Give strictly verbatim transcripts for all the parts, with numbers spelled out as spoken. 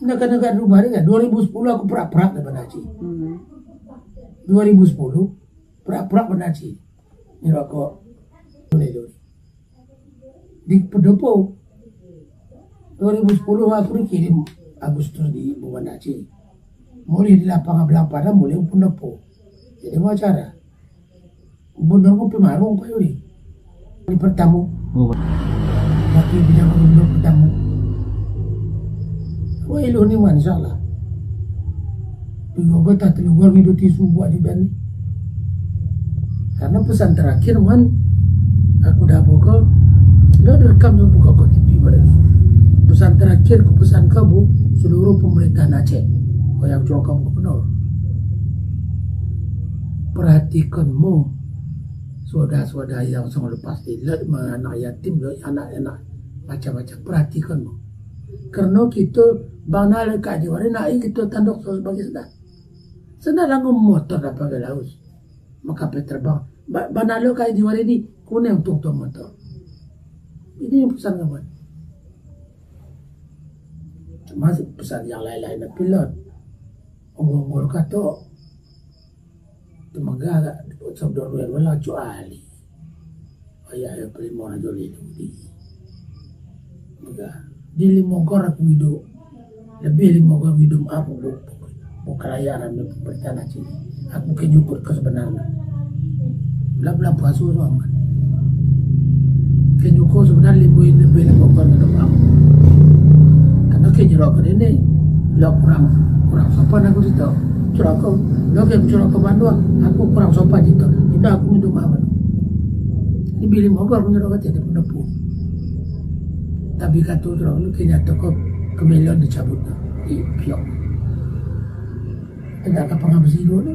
Nak kena kat rumah ni kan, dua ribu sepuluh aku perak-perak dah Banda Aceh. Hmm. Dua ribu sepuluh, perak-perak Banda Aceh. Ni rokok. Boleh tu. Di pendopo. Dua ribu sepuluh aku dikirim Agustus di Banda Aceh. Mulai di lapangan Belang Padang, mulai pendopo. Jadi, wawancara. Gubernur ko pemaruang Pak Yuri. Di pertamo. Oh. Wakil beliau gubernur pertamo. Wah, iluh ni, man, insyaallah. Tigo gotah, tigo gotah, tisu buat di dan ni. Karena pesan terakhir, man, aku dah buka, dah rekam, dah buka kat T V baru. Pesan terakhir ku pesan ka bu, seluruh pemerintahan Aceh. Kau yang cakap gubernur. Perhatikan mo. Sudah-sudah yang sangat lepas di, lek anak yatim, lek anak-anak macam-macam. Perhatikan mo. Karena kita bang nak lek kat Jawari, nak kita tanduk sebagai sedang. Sedang motor dapat galau. Maka pe terbang. Ba-, bana lo kai di wari di, kuneng untuang tu motor. Ini yang pesan kawan. Cuma pesan yang lain-lain dah pilot. Unggul-unggul kato. Temegah agak sabdo ruan wala cuali. Ayah yang pelimo rajo lilu di. Maka, di Limogor aku hidup. Lebih Limogor hidup aku bu-, bu-, bukan layar ambil pemerintahan Aceh. Aku kenyukut ke sebenarnya. Bulan-bulan puasa tu aman. Kenyukut sebenarnya lebih, lebih Limogor hidup aku. Karena kenyurau ke ini, lo kurang, kurang sopan aku cerita. Curah ke, lo ke curah ke Bandung, aku kurang sopan cerita. Indah aku hidup aman. Di Limogor aku nyerah kata ada pendapu. Tapi kato urang tu, kenyato ko, kemelian dicabut tu. Ih, piok. Tegak ka pangabisi dulu tu.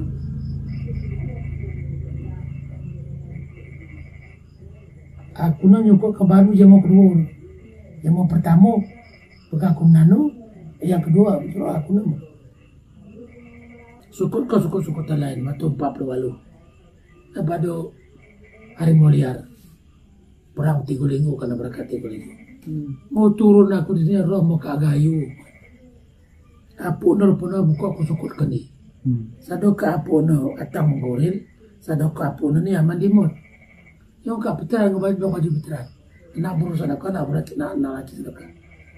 Aku nak nyukut ka baru jamo kedua tu. Jamo pertamo, pegang aku menanu, yang kedua, suruh aku nama. Sukut ka sukut-sukut lain, mato empat puluh waluh. Napado harimau liar. Perang Tigo Linggo, kana barangkat Tigo Linggo. Hmm. Mau turun aku di sini, roh mau ka gayu. Apo no, apo no, buka aku sukut kendi. Hmm. Sado ka apo no, atang manggoril, sado ka apo no ni aman dimot. Yang ka pitaran, baju, baju pitaran. Nak buruh sadakah, nak buruh, nak, nak laki sadakah.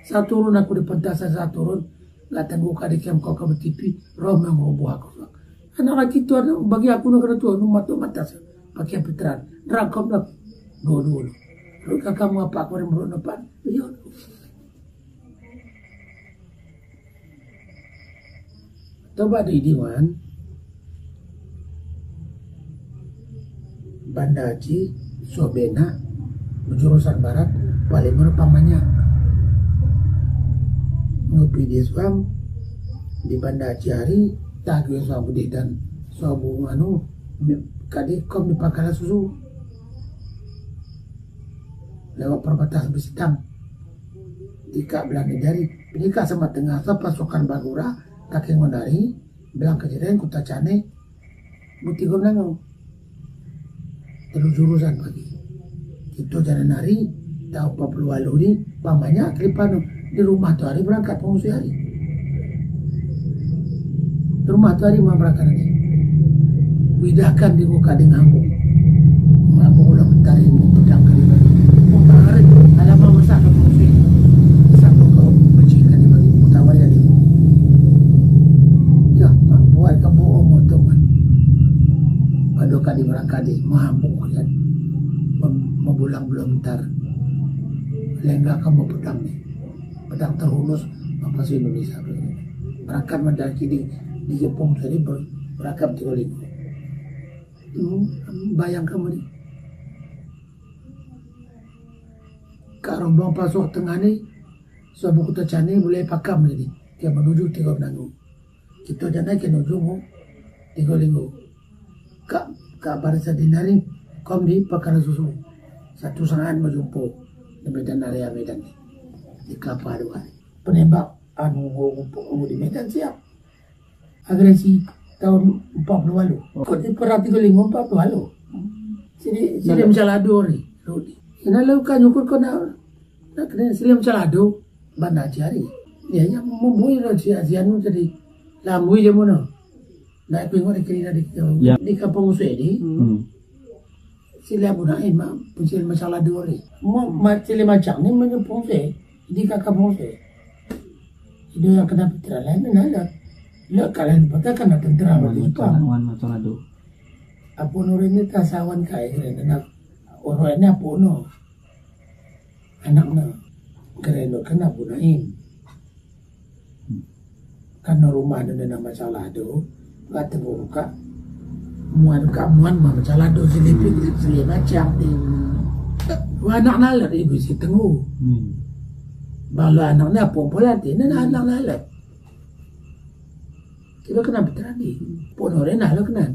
Saturun aku di pentas, saturun, nak tangguh ka di kem kau ka batipi, roh mangubuh aku. Anak laki tu ada, bagi aku nak kena tuan, rumah tu matas. Pakai pitaran, rangkam dah. Dua-dua tu. Rut kakak mau apa, aku ada menurut nampak. Iya. Toba di Diwan, Banda Aceh, Sobenak, jurusan barat, paling merupa banyak. Ngopi di Suam, di Banda Aceh hari, tagu Suam Budih dan Suam anu, kadi kom di Pangkalan Susu. Lewat perbatasan Besitang. Dikak belah ni dari, dikak sama tengah, sa pasukan Bagura, Kakek Ngonari, Belang Kejeren, Kuta Cane, Butigo Menango. Telu jurusan pagi. Kito jalan hari, tahu empat puluh waluh di, pamanyak kelipan tu. Di rumah tu hari berangkat pengungsi hari. Di rumah tu hari mah berangkat hari. Widahkan di muka di ngambung. Ngambung ulah mentari, pedang kali bagi. Mutarik, alamak besar ke pengungsi. Satu kau benci kali bagi. Mutawari hari. Ya, buat kamu omong tu kan. Aduh, kali berangkat di, mabuk kan. Mem-, membulang belum ntar. Lenggah kamu pedang ni. Pedang terhunus, apa sih Indonesia? Berangkat mandaki di, di Jepang tadi ber-, berangkat Tigo Linggo. Hmm, bayangkan ni. Ka rombong pasuak tengah ni, Suam Kuta Cane mulai pakam ni. Dia menuju Tigo Menango. Kito jan naiak ka ujung Tigo Linggo. Ka, ka barisan dinari, kom di Pangkalan Susu. Satu sangaik bajumpo di Medan, area Medan. Di Kelapa Dua. Penembak, anu, di Medan siap. Agresi tahun empat puluh waluh. Kok di perang Tigo Linggo empat puluh waluh. Sini, sini macam lado ni. Ini lalu kan nyukut kau nak, nak kena sini macam lado. Banda Aceh hari. Ya, ya, mumui lah si, si anu tadi. Lambui je mono. Nak pingok di kiri tadi. Ya. Di kampung Usuik ni. Hmm. Sila Abu Naim, mak, puncil masalah dua ni. Mo, ma-, cili macam ni menyumpung se. Di kampung se. Ido yang kena pikiran lain ni lah. Lek kalian patah kena tentera bagi Jepang. Wan macam ado. Apo Nurin ni tasawan kai kira nak. Orang ni apo no. Anak no. Kira no kena Abu Naim. Karano rumah tu nan masalah tu, kata buka muan ka muan mah masalah tu, silipik, silipik macam ni. Wah, anak nalar ibu si tenggu. Hmm. Bala anak ni apo pula ti, nan anak nalar. Kira kena berani. Pono rena lah kena.